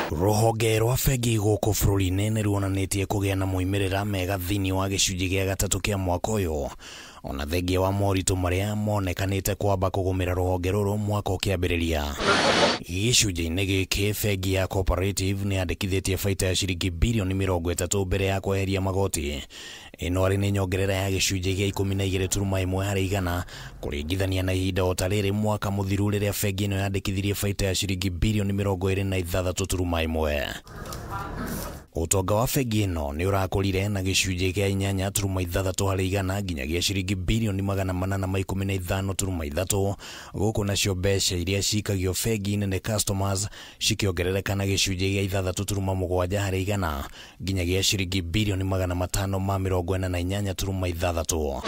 Rũhonge rwa bengi gũkũ bũrũri-inĩ nĩ ruonanĩtie kũgĩa na moimĩrĩra mega thĩinĩ wa gĩcunjĩ gĩa gatatũ kĩa mwaka ũyũ, ona thengia wa moritũ marĩa monekanĩte kwamba kũgũmĩra rũhonge rũrũ mwaka ũkĩambĩrĩria. Gĩcunjĩ-inĩ gĩkĩ, bengi ya Cooperative nĩ yandĩkithĩtie baita ya ciringi birioni 30 mbere ya kweheria magoti. Ĩno arĩ nĩ nyongerera ya gĩcunjĩ gĩa 12.1 harĩ igana kũringithania na ihinda o ta rĩrĩ mwaka mũthiru rĩrĩa bengi ĩno yandĩkithirie baita ya ciringi birioni 26.1. Ũtonga wa bengi ĩno nĩ ũrakũrire na gĩcunjĩ kĩa 8.6 harĩ igana nginyagia ciringi birioni 815.3, gũkũ nacio mbeca iria cikagio bengi-inĩ nĩ customers cikĩongerereka na gĩcunjĩ gĩa 6.7 harĩ igana nginyagia ciringi birioni 548.6.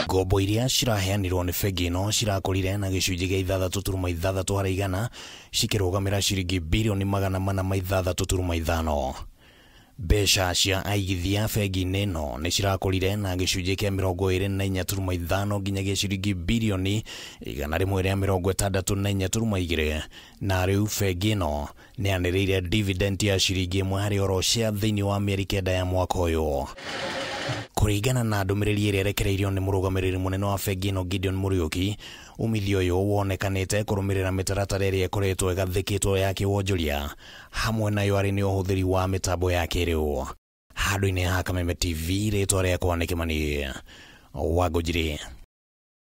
Ngombo iria ciraheanirwo nĩ bengi ĩno cirakũrire na gĩcunjĩ gĩa 6.6 harĩ igana cikĩrũgamĩra ciringi birioni 406.5. Mbeca cia aigithia bengi-inĩ ĩno nĩ cirakũrire na gĩcunjĩ kĩa 24.5 nginyagia ciringi birioni 164.2, na rĩu bengi ĩno nĩ yanĩrĩire dividend ya ciringi 1 harĩ oro share thĩinĩ wa mĩeri 9 ya mwaka ũyũ. Kũringana na ndũmĩrĩri ĩrĩa ĩrekereirio nĩ mũrũgamĩrĩri mũnene wa bengi ĩno Gideon Mũriũki, umithio ũyũ wonekanĩte kũrũmĩrĩra mĩtaratara ĩrĩa ĩkoretwo ĩgathĩkĩtwo ya kĩwonjoria, hamwe nayo arĩ nĩ ũhũthĩri wa mĩtambo ya kĩrĩu. Handũ-inĩ ha Kameme TV, rĩtwa rĩakwa nĩ Kĩmani Wangũnjiri.